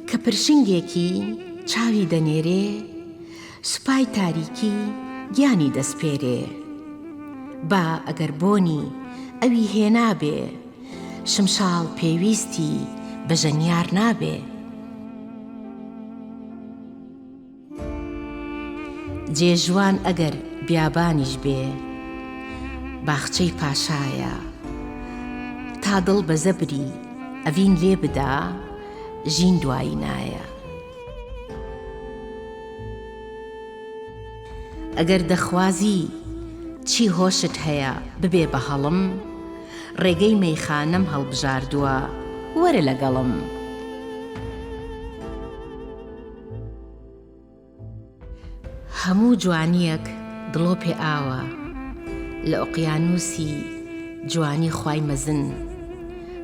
کە پرشنگێکی چاوی دەنێرێ، سوپای تاریکی گیانی دەسپێرێ. با ئەگەر بۆنی ئەوی هێنابێ، شمشاڵ پێویستی بە ژەنیار نابێ. جێژوان ئەگەر بیابانیش بێ باخچەی پاشایە تا دڵ بە زەبری ئەڤین لێ بدا ژین دوایی نایە. ئەگەر دەخوازی چی هۆشت هەیە ببێ بە هەڵم ڕێگەی مەیخانەم هەڵبژاردووە وەرە لەگەڵم. هەموو جوانییەک دڵۆپێ ئاوە لە ئۆقیانووسی جوانی خوای مەزن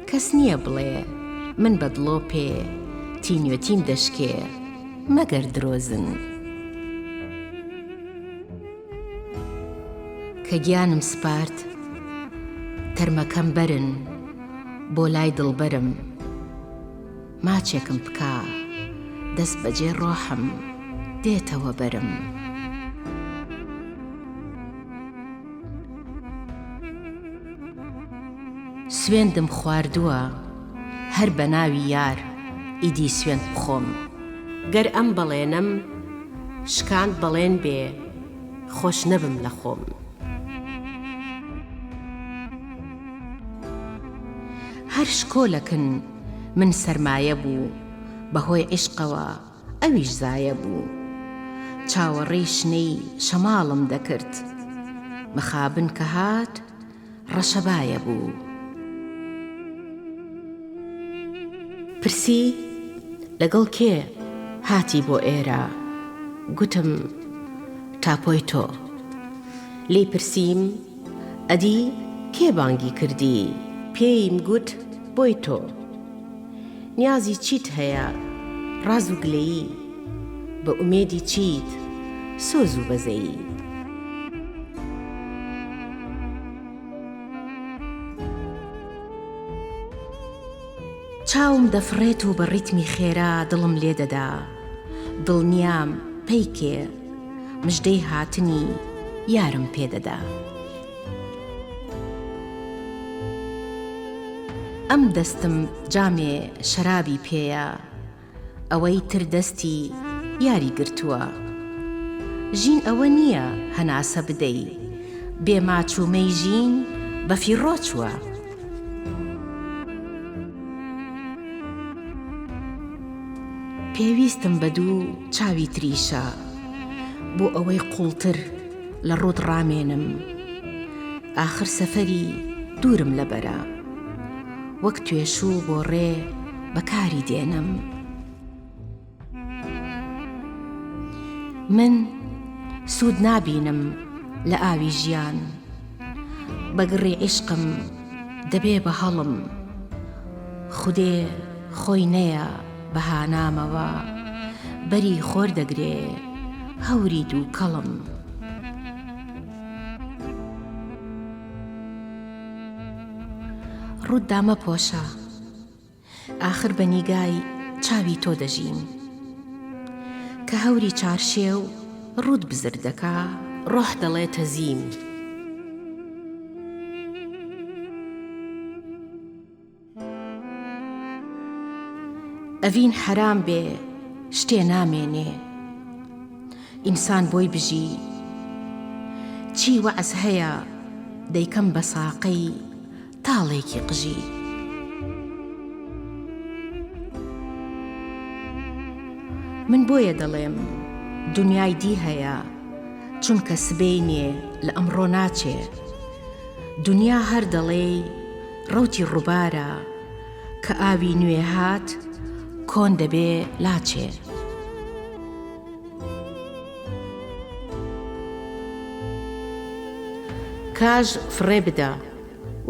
کەس نییە بڵێ من بە دڵۆپێ تینوێتیم دەشکێ مەگەر درۆزن. کە گیانم سپارد تەرمەکەم بەرن بۆ لای دڵبەرم. ماچێکم بکە دەست بەجێ ڕۆحم دێتەوە بەرم. سوێندم خواردووە هەر بە ناوی یار ئیدی سوێند بخۆم. گەر ئەم بەڵێنەم شکاند بەڵێن بێ خۆش نەبم لە خۆم. هەر شکۆ لە کن من سەرمایە بوو بە هۆی عیشقەوە ئەویش زایە بوو چاوەڕێی شنەی شەماڵم دەکرد مەخابن کە هات ڕەشەبایە بوو. پرسی لەگەڵ کێ هاتی بۆ ئێرە گوتم تاپۆی تۆ لێی پرسیم ئەدی کێ بانگی کردی؟ پێیم گوت بۆی تۆ. نیازی چیت هەیە ڕاز و گلەیی؟ بە ئومێدی چیت سۆز و بەزەیی؟ چاوم دەفڕێت و بە ڕیتمی خێرا دڵم لێ دەدا، دڵنیام پەیکێ مژدەی هاتنی یارم پێ دەدا. ئەم دەستم جامێ شەرابی پێیە، ئەوەی تر دەستی یاری گرتووە. ژین ئەوە نییە هەناسە بدەی، بێ ماچ و مەی ژین بە فیڕۆ چووە. پێویستم بە دوو چاوی تریشە، بۆ ئەوەی قووڵتر لە ڕووت ڕامێنم. ئاخر سەفەری دوورم لەبەرە. وەک توێشوو بۆ ڕێ بەکاری دێنم. من سوود نابینم لە ئاوی ژیان. بە گڕی عیشقم دەبێ بە هەڵم. خودێ خۆی نەیە بە هانامەوە. بەری خۆر دەگرێ هەوری دووکەڵم. ڕووت دامەپۆشە ئاخر بە نیگای چاوی تۆ دەژیم. کە هەوری چارشێو ڕووت بزر دەکا ڕۆح دەڵێ تەزیم. ئەڤین حەرام بێ شتێ نامێنێ ئینسان بۆی بژی چی وەعز هەیە دەیکەم بە ساقەی تاڵێکی قژی. من بۆیە دەڵێم دونیای دی هەیە چونکە سبەینێ لە ئەمڕۆ ناچێ دونیا هەر دەڵێی ڕەوتی ڕووبارە کە ئاوی نوێ هات کۆن دەبێ لاچێ. کاژ فڕێ بدە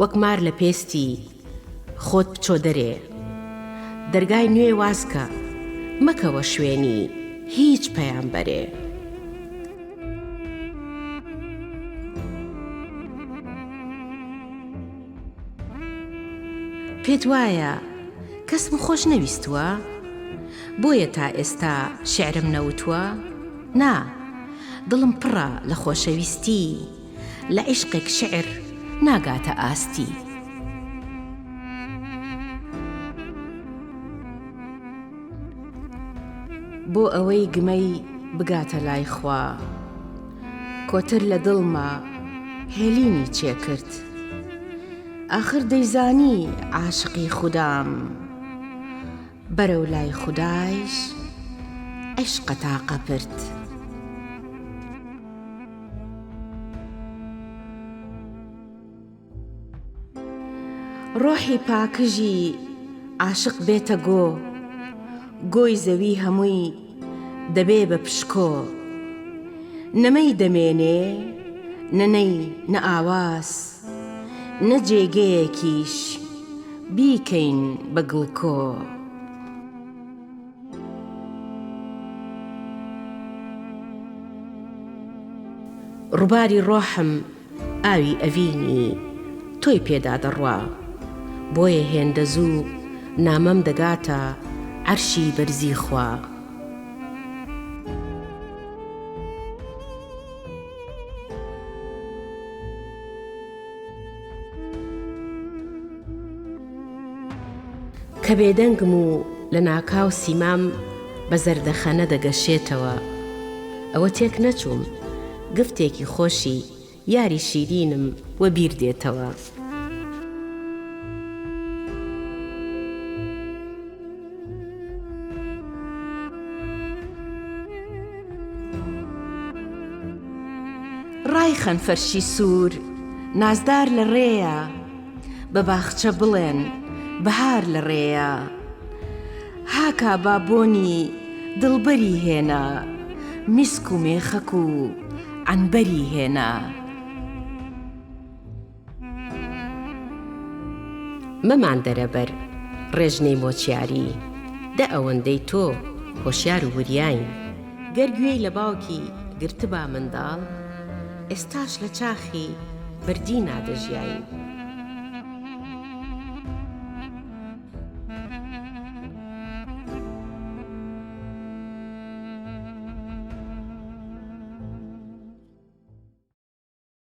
وەک مار لە پێستی خۆت بچۆ دەرێ. دەرگای نوێ واز کە مەکەوە شوێنی هیچ پەیامبەرێ. پێت وایە کەسم خۆش نەویستووە؟ بۆیە تا ئێستا شیعرم نەوتووە؟ نا، دڵم پڕە لە خۆشەویستی، لە عیشقێک شیعر ناگاتە ئاستی. بۆ ئەوەی گمەی بگاتە لای خوا. کۆتر لە دڵما هێلینی چێ کرد. ئاخر دەیزانی عاشقی خودام. بەرەو لای خودایش عیشقە تاقە پرد. ڕۆحی پاکژی عاشق بێتە گۆ، گۆی زەوی هەمووی دەبێ بە پشکۆ. نە مەی دەمێنێ، نە نەی، نە ئاواز، نە جێگەیەکیش بیکەین بە گڵکۆ. ڕووباری ڕۆحم ئاوی ئەڤینی تۆی پێدا دەڕوا بۆیە هێندە زوو نامەم دەگاتە عەرشی بەرزی خوا. کە بێدەنگم و لەناکاو سیمام بە زەردەخەنە دەگەشێتەوە ئەوە تێک نەچووم گفتێکی خۆشی یاری شیرینم وە بیر دێتەوە. ڕایخەن فەرشی سوور نازدار لە ڕێیە بە باخچە بڵێن بەهار لە ڕێیە. هاکا با بۆنی دڵبەری هێنا میسک و مێخەک و عەنبەری هێنا. مەمان دەرە بەر ڕێژنەی مۆچیاری دە ئەوەندەی تۆ هۆشیار و وریاین. گەر گوێی لە باوکی گرتبا منداڵ ئێستاش لە چاخی بەردینا دەژیاین.